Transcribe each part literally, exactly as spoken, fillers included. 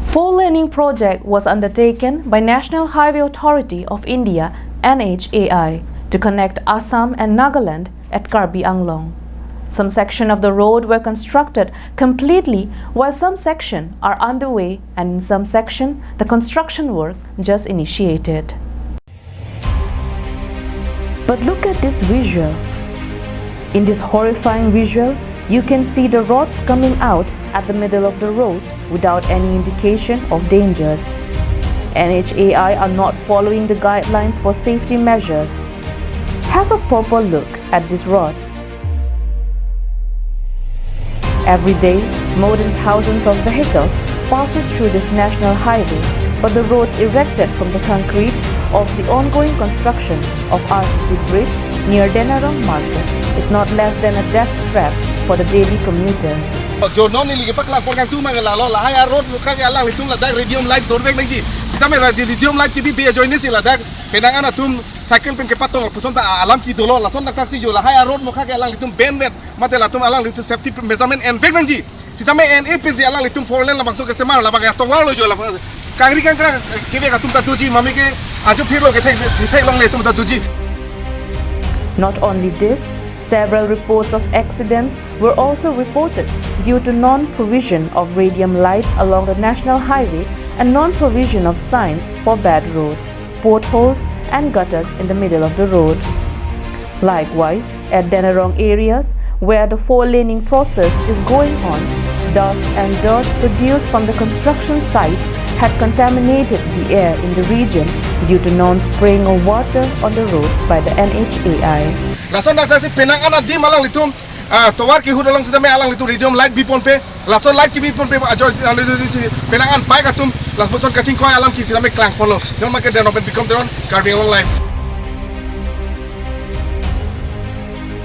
Four-laning project was undertaken by National Highway Authority of India, N H A I, to connect Assam and Nagaland at Karbi Anglong. Some section of the road were constructed completely, while some section are underway, and in some section, the construction work just initiated. But look at this visual. In this horrifying visual, you can see the rods coming out at the middle of the road without any indication of dangers. N H A I are not following the guidelines for safety measures. Have a proper look at these rods. Every day, more than thousands of vehicles passes through this national highway, but the roads erected from the concrete of the ongoing construction of R C C bridge near Denarong Market is not less than a death trap for the daily commuters. Jo non neli kepaklang pon kangtung mang lalo, lahai a-road mokha ke alanglitum ladak radium light dorvek nangji. Sitame ra-, radium light kebi be ajoine si ladak penang an atum cycle pen kepatong lapuson ta alam kedo lo, lason dak taksi jo lahai a-road mokha ke alanglitum ben vet, mate latum alanglitum safety measurement envek nangji. Sitame en-e pensi alanglitum four lane labangso kesemar, labang ya tovar lo jo labang. Kangri kangkrang kevek atum ta doji, mami ke ajo phirlo kethek, kethek longle atum ta doji. Not only this, several reports of accidents were also reported due to non-provision of radium lights along the national highway and non-provision of signs for bad roads, potholes, and gutters in the middle of the road. Likewise, at Denarong areas, where the four-laning process is going on, dust and dirt produced from the construction site had contaminated the air in the region due to non-spraying of water on the roads by the N H A I. Lason dak taksi penang an adim alanglitum, ah, tovar kehut along sitame alanglitum radium light bi ponpe, lason light kebi ponpe ajo alanglitum si penang an bike atum lapuson kachingkoi alam ke sitame klang ponlo. Jon make Denarong pen Bikrom Teron, Karbi Anglong Live.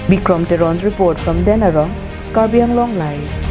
Bikrom Teron's report from Denarong, Karbi Anglong Live.